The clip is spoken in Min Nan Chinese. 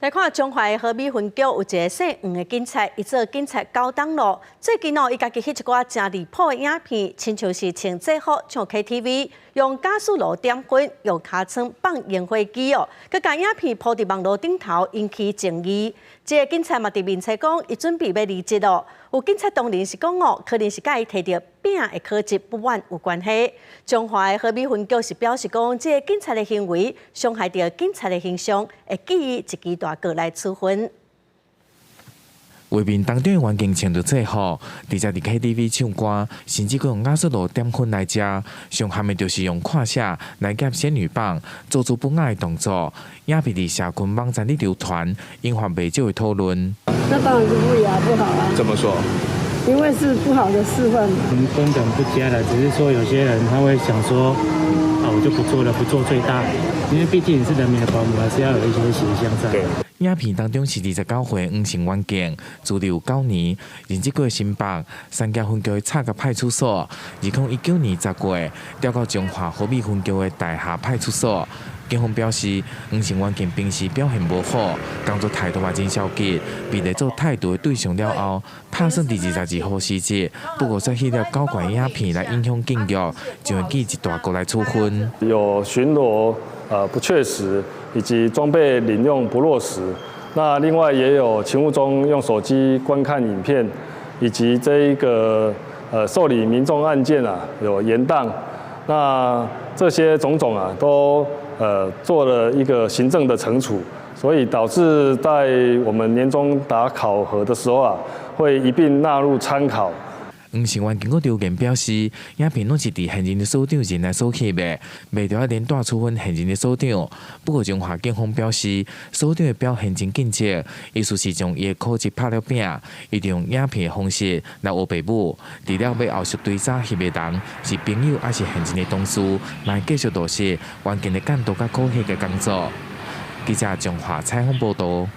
來看彰化和美分局有一个姓黃的警察，伊做警察9冬咯。最近哦，伊家己翕一寡誠離譜的影片，親像是穿制服唱 KTV，用瓦斯爐點薰，用尻川放煙火機哦。閣共影片鋪佇網路頂頭，引起爭議。這个警察嘛佇面冊講，伊準備欲離職咯。有警察同仁是講哦，可能是佮伊提著餅的考績不滿有關係。彰化的和美分局是表示講，這个警察的行為傷害著警察的形象，會記伊一支大過來處分。畫面當中的環境穿著制服，直接佇 KTV 唱歌，甚至閣用瓦斯爐點薰來食。上譀的就是用胯下來夾仙女棒，做出不雅的動作。影片佇社群網站裡流傳，引發袂少的討論。那當然是不雅不好啊。怎麼說？因為是不好的示範嘛。觀感不佳了，只是說有些人他會想說，啊，我就不做了，不做最大，因為畢竟你是人民的保姆，還是要有一些形象在。影片當中是29歲黃姓員警，資歷有9年，任職過新北三峽分局的草鵤派出所。2019年10月調到彰化和美分局的大廈派出所。警方表示，黃姓員警平時表現無好，工作態度嘛真消極，被列做態度的對象了後，拍算佇22號辭職。不過，煞翕了搞怪影片來影響警局，就會記一大過來處分。有巡邏不確實，以及裝備領用不落實。那另外也有勤務中用手機觀看影片，以及這一個受理民眾案件啊有延宕。那這些種種啊都做了一個行政的懲處，所以導致在我們年終打考核的時候啊，會一併納入參考。黃姓員警閣留言表示，影片攏是佇現任的所長任內所翕的，袂著愛連帶處分現任的所長。不過，彰化警方表示，所長的表現真盡職，意思是將伊的考績拍了餅，伊就用影片的方式來烏白舞。除了欲後續追查翕的人是朋友抑是現任的同事，嘛會繼續落實員警的監督佮考核的工作。記者彰化採訪報導。